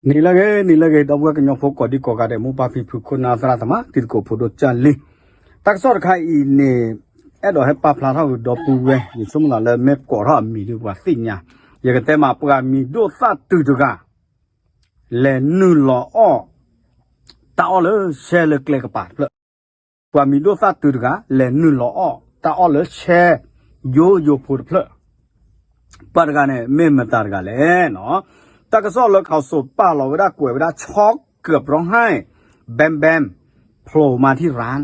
နံၤလၢအဂ့ၤ နံၤလၢအဂ့ၤ ဒီပုၢ်ဝဲၢ်ကညီဖိကိးဒံကိးဂၤဒဲး မိၢ်ပၢ်ဖံဖု ခိၣ်နၢ်သရၣ်သမါ တံၤသကိးဖိဒိၣ်ကၢ်လံၤ, တၢ်ကစီၣ်တခါအံၤန့ၣ် အဲၣ်ဒိးဟဲပာ်ဖျါထီၣ်ကဒီးပုၢ်ဝဲၢ် ယဆိကမိၣ်သးလၢမ့ၢ်ကိးထီၣ်အမံၤဒီးပှၤသ့ၣ်ညါ, ယကတဲမး ပှၤမံၤဒိၣ်သၣ်တုၤတဂၤ လဲၤနုာ်လီၤအီၣ် တၢ်အီၣ်လၢရှဲလၢကျဲကပၤတဖျၢၣ်, ပှၤမံၤဒိၣ်သၣ်တုၤတဂၤ လဲၤနုာ်လီၤအီၣ်တၢ်အီၣ်လၢရှဲ ယိယိဖိတဖျၢၣ် ပှၤတဂၤန့ၣ် မ့ၢ်မတၤတဂၤလဲၣ်နီၤ. တၢ်ကစီၣ်လၢ ข่าวสด ပာ်လီၤဝဲဒၣ်ကွဲးဝဲဒၣ် ช็อก เกือบร้องไห้ แบมแบม โผล่มาที่ร้าน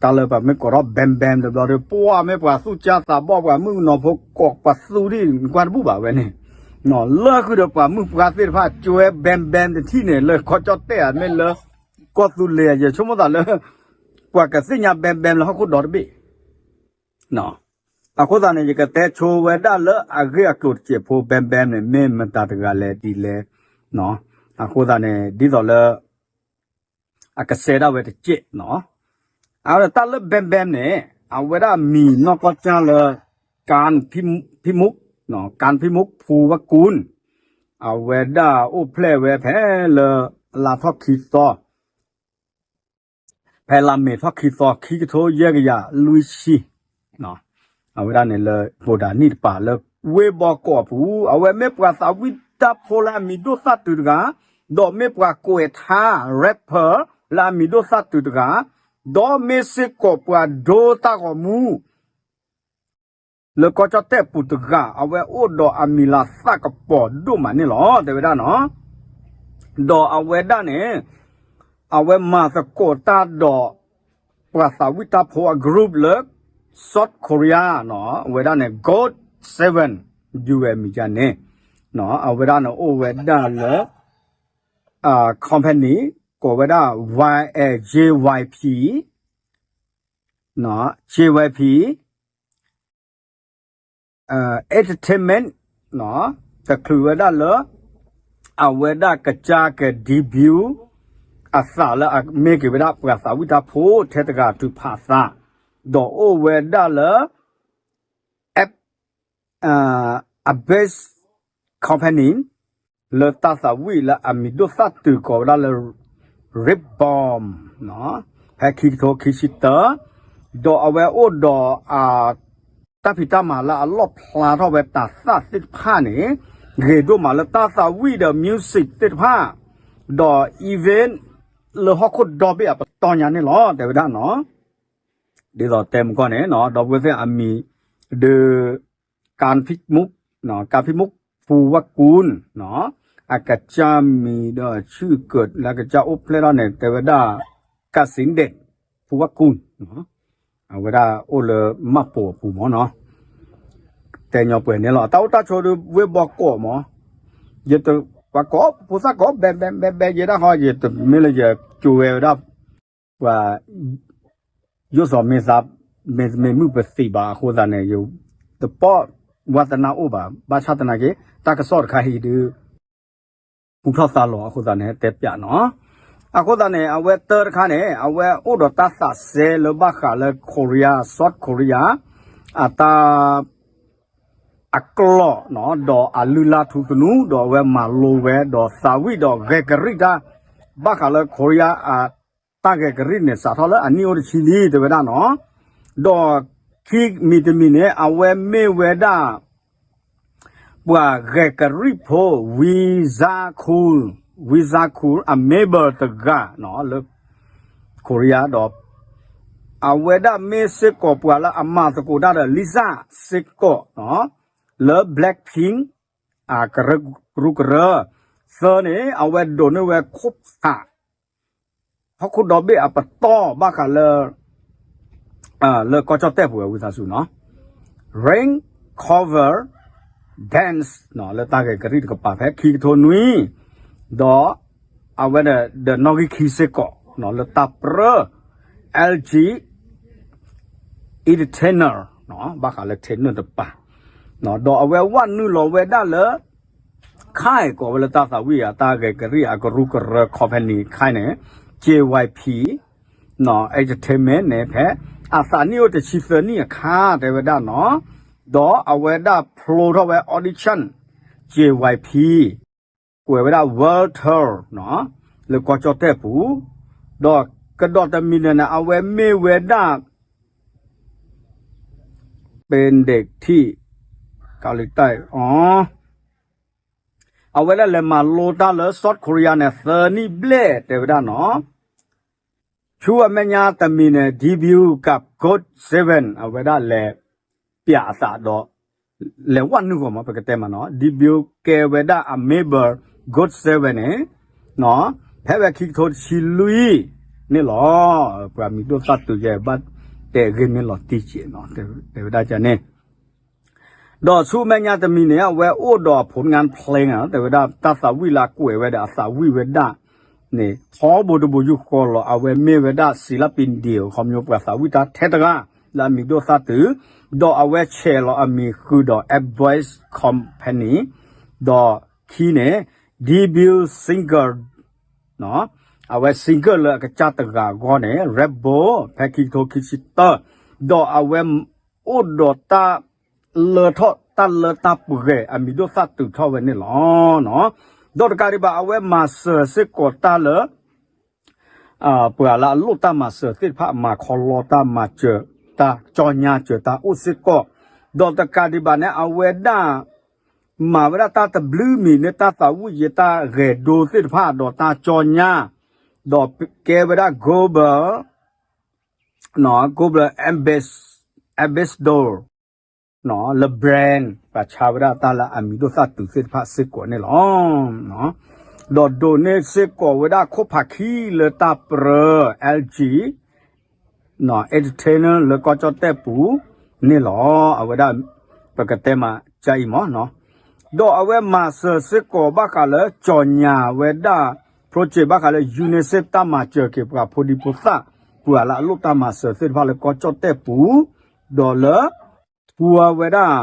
တၢ်လၢပှၤမ့ၢ်ကိးထီၣ် แบมแบม တဘျီဒီး ပှၤမ့ၢ်ပှၤသူၣ်ကၢ်သးဘီၣ် ပှၤမုၣ်ကနီၤဖိကိးပှၤသူဒ်နကွၢ်တဘူၣ်ဘၣ်ဝဲန့ၣ်, လၢဃုာ်ဒီးပှၤမုၣ်ပှၤသ့ၣ်တဖၣ် ကၠွဲ แบมแบม တထံၣ်န့ၣ် လၢကီၢ်ကၠီၣ်တဲၣ်ဧါ မ့ၢ်လၢကီၢ်သူလ့ၤဧါ ယဆိကမိၣ်သးလၢ ပှၤကသ့ၣ်ညါ แบมแบม လၢဟီၣ်ခိၣ်ဒီတဘ့ၣ် အဃိသတးန့ၣ် ယကတဲဆိဝဲဒၣ်လၢအဂ့ၢ်အကျိၤတစဲးဖိ แบมแบม န့ၣ် မ့ၢ်မတၤတဂၤလဲၣ်ဒ်လဲၣ်. အဃိသတးန့ၣ် ဒ်သိးလၢ အကစဲးဒၣ်ဝဲတစဲးနီၤ. အဝဲဒၣ်တၢ်လၢ แบมแบม န့ၣ် အဝဲဒၣ်မံၤနီၢ်ကီၢ်ကၢ်လၢ การพิมุก การพิมุก ภูวกุล အဝဲဒၣ်အိၣ်ဖျဲၣ်ဝဲဖဲလၢ လါထီၣ်ခံသီ ဖဲလါမ့ၤထီၣ်ခံသီ ခံကထိယဲၢ်ကယၤလွံၢ်ဆံ အဝဲဒၣ်န့ၣ်လၢ ဗုဒ္ဓနံၤတပၤလၢ ဝ့ၢ်ဘီကီးအပူၤ အဝဲမ့ၢ်ပှၤသးဝံၣ်တၢ်ဖိလၢအမံၤဒိၣ်သၣ်တုၤတဂၤ, ဒီးမ့ၢ်ပှၤကွဲးထါ rapper လၢအမံၤဒိၣ်သၣ်တုၤတဂၤ, ဒီးမ့ၢ်စ့ၢ်ကီးပှၤဒိတၢ်ဂီၤမူ လၢကီၢ်ကၠီၣ်တဲၣ်ပူၤတဂၤ အဝဲအိၣ်ဒီးအမံၤလၤသၣ်ကပီၤဒိၣ်မးန့ၣ်လီၤ တဲဝဲဒၣ်နီၤ. ဒီးအဝဲဒၣ်န့ၣ် အဝဲမၤသကိးတၢ်ဒီး ပှၤသးဝံၣ်တၢ်ဖိအ group လၢ South Korea နီၤ အဝဲဒၣ်န့ၣ် God Seven ဒုးဝဲမံၤယါန့ၣ် အဝဲဒၣ်န့ၣ်အိၣ်ဝဲဒၣ်လၢ company ကိးဝဲဒၣ် Y- JYP, JYP Entertainment တချုးဝဲဒၣ်လၢ အဝဲဒၣ်ကစၢ်က debut အသးလၢအမ့ၢ်က့ၤဝဲဒၣ်ပှၤသးဝံၣ်တၢ်ဖိထဲတဂၤတုၤဖးသး, ဒီးအိၣ်ဝဲဒၣ်လၢ App- Abyss Company လၢတၢ်သးဝံၣ်လၢအမံၤဒိၣ်သၣ်တုၤကိးဝဲဒၣ်လၢ Rip Bomb ဖဲခံကထိခံဆံတၢ, ဒီးအဝဲအိၣ်ဒီးအ တၢ်ဖံးတၢ်မၤလၢအလီၣ်ဖျါထီၣ်ဝဲတၤသၣ်သ့ၣ်တဖၣ်န့ၣ် ဂ့ၤဒိၣ်မးလၢတၢ်သးဝံၣ်ဒီး music သ့ၣ်တဖၣ်, ဒီး event လၢဟီၣ်ခိၣ်ဒီဘ့ၣ်အပတီၢ်ညါန့ၣ်လီၤ တဲဝဲဒၣ်နီၤ. ဒ်သိးတဲမုၢ်ကီၢ်န့ၣ် ဒီပုၢ်ဝဲၢ်သ့ၣ်အမံၤ ဒီး ကၣ်ဖံးမူး ကၣ်ဖံးမူး ဖူဝၣ်ကူၣ် အကစၢ်မံၤဒီးဆူၣ်ကၢးလၢအကစၢ်အိၣ်ဖျဲၣ်ထီၣ်န့ၣ် တဲဝဲဒၣ် ကၣ်စံဒ့း ဖူဝၣ်ကူၣ် အဝဲဒၣ်အိၣ်လၢမၢ်ပိာ်အပူၤမၢ်နီၤ. တဲညီပှဲၤန့ၣ်လီၤ တၢ်အိၣ်တၢ်ဆိးဒီးဝ့ၢ်ဘီကီးမၢ်, ယတပှၤကိး ဖိသၣ်ကိး ဘဲဘဲဘဲဘဲ ယဲဒၣ်ဃီ ယတမ့ၢ်လၢယကၠိဝဲဝဲဒၣ် ပှၤ ယိၣ်စီၤမ့ၢ်သး မ့ၢ်မ့ၢ်မုၢ်ပသံးဘၣ်အဃိသတးန့ၣ် ယတပီၢ်ဝးသနၢ်အိၣ်ဘၣ် ဘၣ်ဆၣ်သနာ်က့ တၢ်ကစီၣ်တခါအံၤဒုး ဟူထီၣ်သါလီၤအဃိသတးန့ၣ် တဲပျးနီၤ. အဃိသတးန့ၣ် အဝဲတၢတခါန့ၣ် အဝဲအိၣ်ဒီးတၢ်သးစဲလၢဘၣ်ဃးလၢ Korea South Korea အတၢ် အကျိာ်နီၤ ဒီးအလုၢ်လၢ်ထူသနူ ဒီးအဝဲမၤလိဝဲ ဒီးသးဝံၣ်ဒီးဂဲၤကရံၣ်တၢ် ဘၣ်ဃးလၢ Korea အ တၢ်ဂဲၤကရံၣ်န့ၣ် စးထီၣ်လၢအနံၣ်အိၣ်တဆံလံ တဲဝဲဒၣ်နီၤ. ဒီးခံမံၤတမံၤန့ၣ် အဝဲမ့ၢ်ဝဲဒၣ် ပှၤဂဲၤကရံၣ်ဖိ ဝံစါခူ ဝံစါခူ အ member တဂၤနီၤ လၢ Korea ဒီး အဝဲဒၣ်မ့ၢ်စ့ၢ်ကီးပှၤလၢအမၤသကိးတၢ်ဒီး Lisa စ့ၢ်ကီးနီၤ လၢ Blackpink အကရၢကရူၢ်ကရၢ, သၢန့ၣ် အဝဲဒိးန့ၢ်ဝဲခိၣ်ဖး ဟီၣ်ခိၣ်ဒီဘ့ၣ်အပတီၢ်ဘၣ်ဃးလၢ လၢကီၢ်ကၠီၣ်တဲၣ်ပူၤဝံသးစူၤနီၤ Rain Cover Dance နီၤ လၢတၢ်ဂဲၤကရံၣ်တကပၤဖဲခံကထိနွံ ဒီး အဝဲဒီး နီၣ်ဂံၢ်ခံစ့ၢ်ကီးနီၤ လၢတၢ်ပြၢ L G Entertainer နီၤ ဘၣ်ဃးလၢ tenor တပၤ ဒီးအဝဲဝဲနုာ်လီၤဝဲဒၣ်လၢ ค่าย ကိးဝဲလၢတၢ်သးဝံၣ်အတၢ်ဂဲၤကရံၣ်အကရူၢ်ကရၢ company ค่าย န့ၣ် J Y P နီၤ Entertainment န့ၣ် ဖဲအသးနံၣ်အိၣ်တဆံသၢနံၣ်အခါ တဲဝဲဒၣ်နီၤ ဒီးအဝဲဒၣ်ဖျိထီၣ်ဝဲ audition J Y P ကွဲးဝဲဒၣ် World Tour လၢကီၢ်ကၠီၣ်တဲၣ်ပူၤ, ဒီးကဒီးတမံၤန့ၣ်န့ၣ် အဝဲမ့ၢ်ဝဲဒၣ် ပ့ၤဒ့းထံၣ် ကလံးတၢ်အီၤ အဝဲဒၣ်လဲၤမၤလိတၢ်လၢ South Korea န့ၣ် သၢနံၣ်ဘျဲၣ် တဲဝဲဒၣ်နီၤ. ဆူအမဲာ်ညါတမံၤန့ၣ် Debut ကး Got Seven အဝဲဒၣ်လဲၤ ပျးအသးဒီး လဲၤဝဲနုာ်ဂီၢ်မး ပကတဲမးနီၤ Debut ကဲဝဲဒၣ်အ member Got Seven န့ၣ် ဖဲဝဲခံကထိတဆံလွံၢ်န့ၣ်လီၤ. ပှၤမံၤဒိၣ်သၣ်တုၤယဲ ဘၣ်တဲဂ့ၢ်မ့ၢ်လီၤတံၢ်က့ၤနီၤ တဲဝဲဒၣ်န့ၣ် ဒီးဆူမဲာ်ညါတမံၤန့ၣ် အဝဲအိၣ်ဒီးအဖိနငါဖျ့ တဲဝဲဒၣ်တၢ်သးဝံၣ်လၢအကွဲးဝဲဒီးအသးဝံၣ်ဝဲဒၣ်န့ၣ် ထီဘိတဘိယူၢ်ဃီလီၤ. အဝဲမ့ၢ်ဝဲဒၣ် ศิลปินเดี่ยว ခီဖျိပှၤသးဝံၣ်တၢ်ထဲတဂၤ လၢအမံၤဒိၣ်သၣ်တုၤ, ဒီးအဝဲဆဲးလီၤအမံၤဃုာ်ဒီး F-Boys Company, ဒီးခံန့ၣ် debut single အဝဲ single လၢအကစၢ်တဂၤအဂီၢ်န့ၣ် Red Bull ဖဲခံကထိခံဆံတၢ, ဒီးအဝဲအိၣ်ဒီးတၢ်လၢထီၣ်တၢ်လၢတၢ်ပှဲၤ အမံၤဒိၣ်သၣ်တုၤထီၣ်ဝဲန့ၣ်လီၤ. ဒီးတကးဒံးဘၣ် အဝဲမၤစၢၤစ့ၢ်ကီးတၢ်လၢ ပှၤလၢအလိၣ်တၢ်မၤစၢၤသ့ၣ်တဖၣ် မၤခီလီတၢ်မၤစၢၤ တၢ်ကၠီညါစၢၤတၢ်အိၣ်စ့ၢ်ကီး, ဒီးတကးဒံးဘၣ်န့ၣ် အဝဲဒၣ် မၤဝဲဒၣ်တၢ်တဘျုးမံၤန့ၣ် တၢ်သးဝံၣ်ယံၤ တၢ်ဂဲၤဒိသ့ၣ်တဖၣ် ဒီးတၢ်ကၠီညါ, ဒီးကဲဝဲဒၣ် global, global ambassador လၢ brand ပှၤဆါဝဲဒၣ်တၢ်လၢအမံၤဒိၣ်သၣ်တုၤသ့ၣ်တဖၣ်စ့ၢ်ကီးန့ၣ်လီၤ. ဒီးဒိးန့ၢ်စ့ၢ်ကီးဝဲဒၣ်ခိၣ်ဖးခံလၢတၢ်ပြၢ L G entertainer လၢကီၢ်ကၠီၣ်တဲၣ်ပူၤန့ၣ်လီၤ. အဝဲဒၣ် ပကတဲမးကအံၤမး, ဒီးအဝဲမၤစၢၤစ့ၢ်ကီးဘၣ်ဃးလၢ ကၠီညါဝဲဒၣ် project ဘၣ်ဃးလၢ UNICEF တၢ်မၤစၢၤက့ၤပှၤဖိဒံဖိသၣ် ပှၤလၢအလိၣ်တၢ်မၤစၢၤသ့ၣ်တဖၣ်လၢကီၢ်ကၠီၣ်တဲၣ်ပူၤ, ဒီးလၢ ပှၤဝဲဒၣ်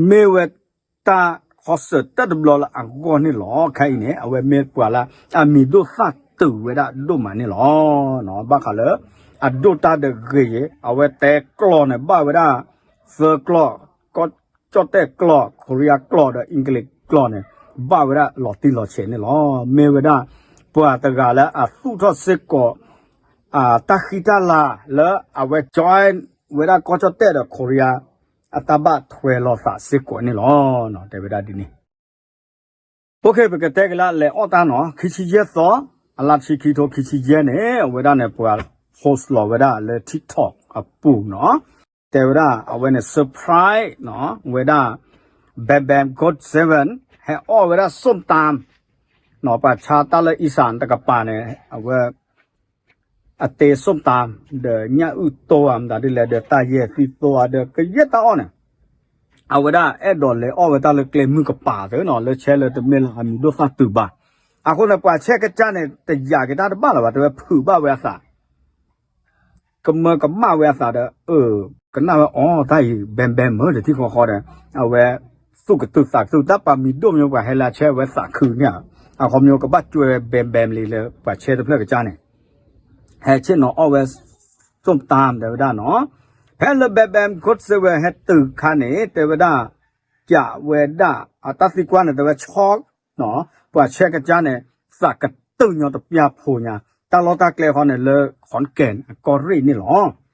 မ့ၢ်ဝဲတၢ်ခီစၢၤတၢ်တဘျီလၢအဂီၢ်န့ၣ်လီၤ. ခဲအံၤန့ၣ် အဝဲမ့ၢ်ပှၤလၢအမံၤဒိၣ်သၣ်တုၤဝဲဒၣ်ဒိၣ်မးန့ၣ်လီၤ. ဘၣ်ဃးလၢ အဒိၣ်တၢ်ဒီးဂ့ၤယဲ အဝဲတဲကျိာ်န့ၣ် ဘၣ်ဝဲဒၣ် သၢကျိာ်, ကီၢ်ကၠီၣ်တဲၣ်ကျိာ်, ခိရံယါကျိာ်ဒီး အ့ကလံးကျိာ်န့ၣ် ဘၣ်ဝဲဒၣ်လီၤတံၢ်လီၤဆဲးန့ၣ်လီၤ. မ့ၢ်ဝဲဒၣ် ပှၤတဂၤလၢအသူၣ်ထီၣ်စ့ၢ်ကီး တၢ်ဃံတၢ်လၤလၢအဝဲ join ဝဲဒၣ်ကီၢ်ကၠီၣ်တဲၣ်ဒီး ခိရံယါ အတၢ်ဘၣ်ထွဲလိာ်သးစ့ၢ်ကီးန့ၣ်လီၤ. တဲဝဲဒၣ်ဒ်န့ၣ် ပကတဲက့ၤလၢလဲၤအီၣ်တၢ်နီၤ ခံဆံယဲၢ်သီ အလါတဆံခံကထိခံဆံယဲၢ်န့ၣ် အဝဲဒၣ်န့ၣ် ပှၤ post လီၤဝဲဒၣ်လၢ TikTok အပူၤနီၤ တဲဝဲဒၣ်အဝဲန့ၣ် surprise နီၤ ဝဲဒၣ် Bam Bam Got Seven ဟဲအီၣ်ဝဲဒၣ် ส้มตำ နီၤ ပှၤဆါတၢ်လၢ အံသၣ် တကပၤန့ၣ် အဝဲ အတ့ ส้มตำ ဒီးညၣ်အုၣ်တိၢ်ဧါ မတၤဒ်လဲၣ်ဒီး တၢ်ယဲၢ်သံသိဧါဒီး ကယဲၢ်တၢ်အီၣ်န့ၣ် အဝဲဒၣ်အဲၣ်ဒိးလဲၤအီၣ်ဝဲတၢ်လၢကျဲမုၢ်ကပၤသ့နီၤ လၢဆဲးလၢတမ့ၢ်လၢအမံၤဒိၣ်သၣ်တုၤဘၣ်. အဃိန့ၣ် ပှၤဆဲးကစၢ်န့ၣ် တယာ်က့ၤတၢ်တဘၣ်လၢၤဘၣ် တဲဝဲဖုးဘၣ်ဝဲအသး ကမၢကမၣ်ဝဲအသးဒီး အၢ ကနၣ်ဝဲအီၤ တၢ်အံၤ ဘဲဘဲမုၢ် တထံၣ်ဃီဃီဒီး အဝဲ သူၣ်ကတုာ်သးကတုာ် တၢ်ပှၤမံၤဒိၣ်မ့ၢ်ပှၤဟဲလၢဆဲးဝဲသးခုန့ၣ် အခီပညီကဘၣ်ကွဲဝဲဘဲဘဲလံလၢပှၤဆဲးတဖျၢၣ်ကစၢ်န့ၣ် ဟဲဆ့ၣ်နီၤအီၣ်ဝဲ ส้มตำ တဲဝဲဒၣ်နီၤ ဖဲလၢ ဘဲဘဲ Got Seven ဟဲတုၤခါန့ၣ် တဲဝဲဒၣ် ကးဝဲဒၣ် အတၢ်သံကွၢ်န့ၣ် တဲဝဲဆီ ပှၤဆဲးကစၢ်န့ၣ် သးကတုာ်ညီတပျၢ်ဖိညါ တၢ်လီၢ်တၢ်ကျဲဃီန့ၣ် လၢ ခီၣ်ကဲၣ် အကီၢ်ရ့ၣ်န့ၣ်လီၤ.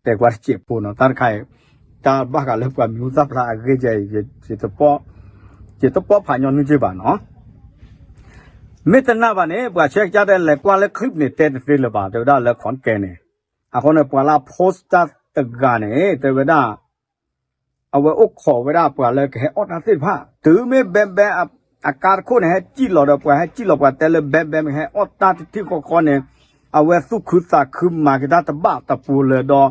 တဲကွၢ်တစဲးဖိနီၤ တၢ်တခါအံၤ တၢ်ဘၣ်ဃးလၢပှၤမံၤဟူသၣ်ဖျါအဂ့ၢ်ယဲ ယတပီၢ်ဖးညီနုၢ်က့ဘၣ်နီၤ မ့ၢ်တနာ်ဘၣ်န့ၣ် ပှၤဆဲးကစၢ်တဲလဲၤကွၢ်လၢ clip န့ၣ် တဲတသ့လၢၤဘၣ် တဲဝဲဒၣ်လၢ ခီၣ်ကဲၣ် န့ၣ် အဃိန့ၣ် ပှၤလၢ post တၢ်တဂၤန့ၣ် တဲဝဲဒၣ် အဝဲအိၣ်ခိးဝဲဒၣ်ပှၤလၢကဟဲအီၣ်တၢ်သ့ၣ်တဖၣ် တုၤမ့ၢ်ဘဲဘဲ အကါတခိၣ်န့ၣ် ဟဲစံၣ်လီၤဒီး ပှၤဟဲစံၣ်လီၤ ပှၤတဲလၢဘဲဘဲ ကဟဲအီၣ်တၢ်တထံၣ်ဃီဃီန့ၣ် အဝဲသူၣ်ခုသးခုမၤက့ၤတၢ်တဘၣ်တပူၤလၢၤဒီး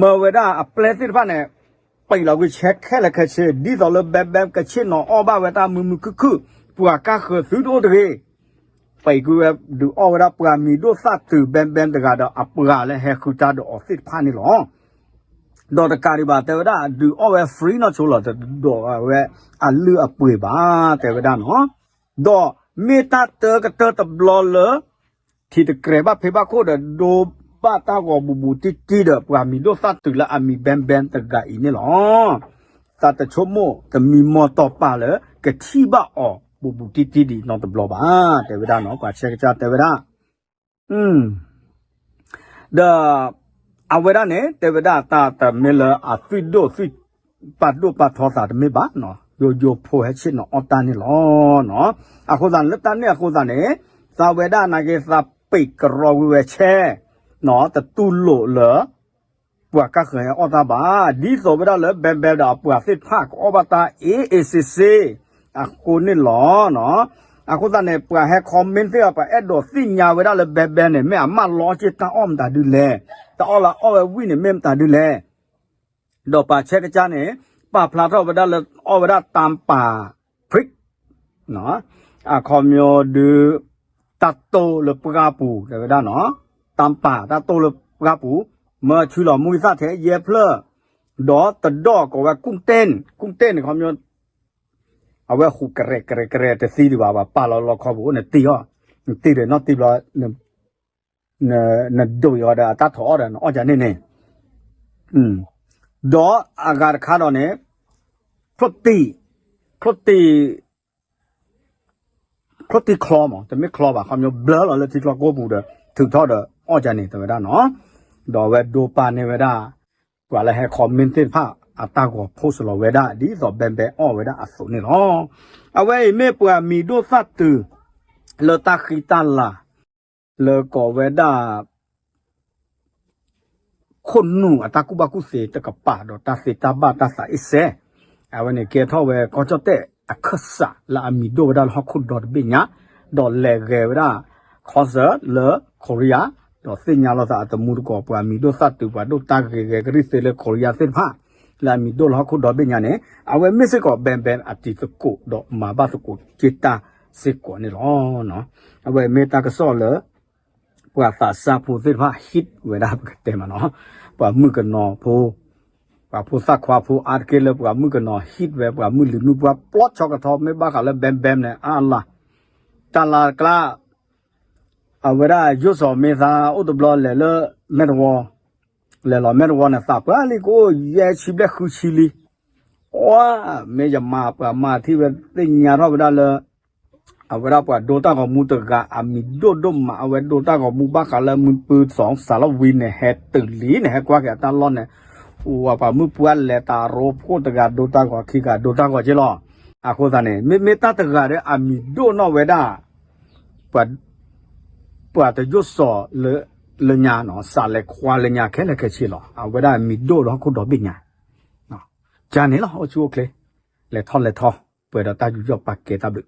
မၢဝဲဒၣ်အပျဲၢ်သ့ၣ်တဖၣ်န့ၣ် ပံးလီၤကွံာ်ဆဲးခဲလၢာ်ခဲဆ့ ဒ်သိးလၢဘဲဘဲကဆ့ၣ်နီၤအီၣ်ဘၣ်ဝဲတၢ်မုာ်မုာ်ခုၣ်ခုၣ် ပှၤကါဃၢၤသုတအိၣ်တဂ့ၤ ပံးကွံာ်ဝဲဒုးအီၣ်ဝဲဒၣ်ပှၤမံၤဒိၣ်သၣ်တုၤဘဲဘဲတဂၤဒီး အပှၤလၢဟဲဃုတၢ်ဒီးအီၤသ့ၣ်တဖၣ်န့ၣ်လီၤ. ဒီးတကးဒံးဘၣ် တဲဝဲဒၣ် ဒုးအီၣ်ဝဲ free နီၢ်ဆိလီၤ တဒိးဝဲအလုၢ်အပှ့ၤဘၣ် တဲဝဲဒၣ်နီၤ. ဒီးမ့ၢ်တၢ်တၢကတၢၢ်တဘျီလၢ ထံၣ်တကြဲးဘၣ်ဖံးဘၣ်ခိၣ်ဒီး ဒိဘၣ်တၢ်ဂီၤဘူးဘူးတံၢ်တံၢ်ဒီး ပှၤမံၤဒိၣ်သၣ်တုၤလၢအမံၤဘဲဘဲတဂၤအံၤန့ၣ်လီၤ. သးတဆိကမိၣ်တမံၤမီၢ်တီၢ်ပာ်လၢ ကထံၣ်ဘၣ်အီၤဘူးဘူးတံၢ်တံၢ်ဒံးနီတဘျီဘၣ် တဲဝဲဒၣ်နီၤ ပှၤဆဲကစၢ်တဲဝဲဒၣ် ဒီး အဝဲဒၣ်န့ၣ် တဲဝဲဒၣ်တၢ်တမ့ၢ်လၢအသွံၣ်ဒိၣ်သွံၣ် ပာ်ဒိၣ်ပာ်ထီသးတမ့ၢ်ဘၣ်နီၤ ယိယိဖိဟဲဆ့ၣ်နီၤအီၣ်တၢ်န့ၣ်လီၤနီၤ အဃိသတးန့ၣ် လၢတၢ်န့ၣ်အဃိသတးန့ၣ် သးဝဲဒၣ်နာ်က့သးပ့းကရီဝံၤဝဲဆဲ နီၤ တတူၢ်လိာ်လၢ ပှၤကါဃၢၤဟဲအီၣ်တၢ်ဘၣ် ဒ်သိးဝဲဒၣ်လၢဘဲဘဲဒီးအပှၤသ့ၣ်တဖၣ်ကအီၣ်ဘၣ်တၢ် A A C C အဃိန့ၣ်လီၤနီၤ အဃိသတးန့ၣ် ပှၤဟဲ comment သ့ၣ်တဖၣ် ပှၤအဲၣ်ဒိးသ့ၣ်ညါဝဲဒၣ်လၢဘဲဘဲန့ၣ် မ့ၢ်အမၢလီက့ၤတၢ်အီၣ်မတၤဒုလဲၣ် တၢ်အီၣ်လၢအီၣ်ဝဲဝံၣ်န့ၣ် မ့ၢ်မတၤဒုလဲၣ် ဒီးပှၤဆဲကစၢ်န့ၣ် ပာ်ဖျါထီၣ်ဝဲဒၣ်လၢအီၣ်ဝဲဒၣ်တၢ်ပာ် prick အခီပညီဒုး တၢ်တိၢ်လၢပှၢ်ပူၤ တဲဝဲဒၣ်နီၤ တၢ်ပာ်တၢ်တိၢ်လၢပှၢ်ပူၤ မၢဆူလီၤမူကသၣ်ထဲယဲၢ်ဖျၢၣ် ဒီးတဒီၣ်ကိးဝဲ ကုၢ်တဲၣ် ကုၢ်တဲၣ်န့ၣ်ခီပညီ အဝဲဟူးကရဲးကရဲးကရဲးတသံဒံးဘၣ် ပှၤပာ်လီၤလီခီပူၤအိၣ်နတံၢ်အီၤ နတံၢ်ဒီးနီၢ်တံၢ်ဘျီ နဒိးအီၤဒီးအတၢ်ထီၣ်အီၣ်ဒီးနအီၣ်ကန့ၣ်န့ၣ် ဒီးအဂၤတခါဒီးန့ၣ် ချိၣ်တံၢ် ချိၣ်တံၢ် ချိၣ်တံၢ်ချီမး တမ့ၢ်ချီဘၣ် ခီပညီဘျၢလီၤလၢထံချီကိပူၤဒီး ထုးထီၣ်ဒီးအီၣ်ကန့ၣ် တဲဝဲဒၣ်နီၤ ဒီးအဝဲဒိပာ်န့ၢ်ဝဲဒၣ် ပှၤလၢဟဲ comment သ့ၣ်တဖၣ် အတၢ်ဂီၤ post လီၤဝဲဒၣ် ဒ်သိးဘဲဘဲအီၣ်ဝဲဒၣ်အသိးန့ၣ်လီၤ. အဝဲအံၤမ့ၢ်ပှၤမံၤဒိၣ်သၣ်တုၤ လၢတၢ်ဃံတၢ်လၤ လၢကိးဝဲဒၣ် ခိၣ်နူာ်အတၢ်ကူၣ်ဘၣ်ကူၣ်သ့တကပၤ ဒီးတၢ်သ့တၢ်ဘၣ်တၢ်သးအ့ၣ်စဲး, အဝဲန့ၣ်ကဲထီၣ်ဝဲကီၢ်ကၠီၣ်တဲၣ်အခၢၣ်စး လၢအမံၤဒိၣ်ဝဲဒၣ်လၢဟီၣ်ခိၣ်ဒီတဘ့ၣ်ညါ, ဒီးလဲၤဂဲၤဝဲဒၣ် concert လၢ Korea, ဒီးသ့ၣ်ညါလိာ်သးအတမူတကိး ပှၤမံၤဒိၣ်သၣ်တုၤ ပှၤဒိၣ်တၢ်ဂ့ၤဂဲၤကရံၣ်သ့လၢ Korea သ့ၣ်တဖၣ် လၢအမံၤဒိၣ်လၢဟီၣ်ခိၣ်ဒီဘ့ၣ်ညါန့ၣ် အဝဲမ့ၢ်စ့ၢ်ကီး ဘဲဘဲ အတံၤသကိး ဒီးမၤဘၣ်သကိးက့ၤတၢ်စ့ၢ်ကီးန့ၣ်လီၤ. အဝဲမ့ၢ်တၢ်ကစီၣ်လၢ ပှၤသးစၢ်ဖိသ့ၣ်တဖၣ် hit ဝဲဒၣ်ပကတဲမးနီၤ, ပှၤမုၣ်ကနီၤဖိ, ပှၤဖိသၣ်ခွါဖိအါတက့ၢ်လၢပှၤမုၣ်ကနီၤ hit ဝဲ ပှၤမုၣ်လံၤမုၣ်ပှၢ်ပျီဆီကထီ မ့ၢ်ဘၣ်ဃးလၢ ဘဲဘဲ န့ၣ် အါလီၤ, တၢ်လၤတကျါ အဝဲဒၣ်ယိၣ်စီၤမ့ၢ်သါအိၣ်တဘျီလဲၤလၢ မဲာ်တဝီ, လဲၤလီၤမဲာ်တဝီန့ၣ် သးပှၢ်လံကအိၣ်ယဲၢ်ဆံဘျဲၣ်ဃုဆံလံ, အီ, မ့ၢ်ယမါပှၤမါထံၣ်ဝဲသ့ၣ်ညါထီၣ်ဝဲဒၣ်လၢ အဝဲဒၣ်ပှၤဒိတၢ်ဂီၤမူတဂၤ အမံၤဒိၣ်ဒိၣ်မး အဝဲဒိတၢ်ဂီၤမူဘၣ်ဃးလၢမုၢ်ပၢၤစီၤစးလီဝံၤန့ၣ် ဟဲတုၤလံန့ၣ် ဟဲကွၢ်က့ၤအတၢ်လီၢ်န့ၣ်, ဝဲပှၤမုၣ်ပှၢ်လဲၤတၢ်ရိဖှိၣ်တဂၤဒိတၢ်ဂီၤ ခံဂၤဒိတၢ်ဂီၤက့လီၤ. အဃိသတးန့ၣ် မ့မ့ၢ်တၢ်တဂၤဒီးအမံၤဒိၣ်နီၣ်ဝဲဒၣ် ပှၤတယိၣ်စီၤလၢညါနီၤ စးလဲၤခွါလၢညါခဲလၢာ်ခဲဆ့လီၤ. အဝဲဒၣ်မံၤဒိၣ်လၢဟီၣ်ခိၣ်ဒီဘ့ၣ်ညါ, ကန့ၣ်လီၤ အိၣ်ဆူၣ်အိၣ်ချ့, လဲၤထီၣ်လဲၤထီ, ပှဲၤဒီးတၢ်ယူးယီၣ်ပာ်ကဲတၢ်ဘျုး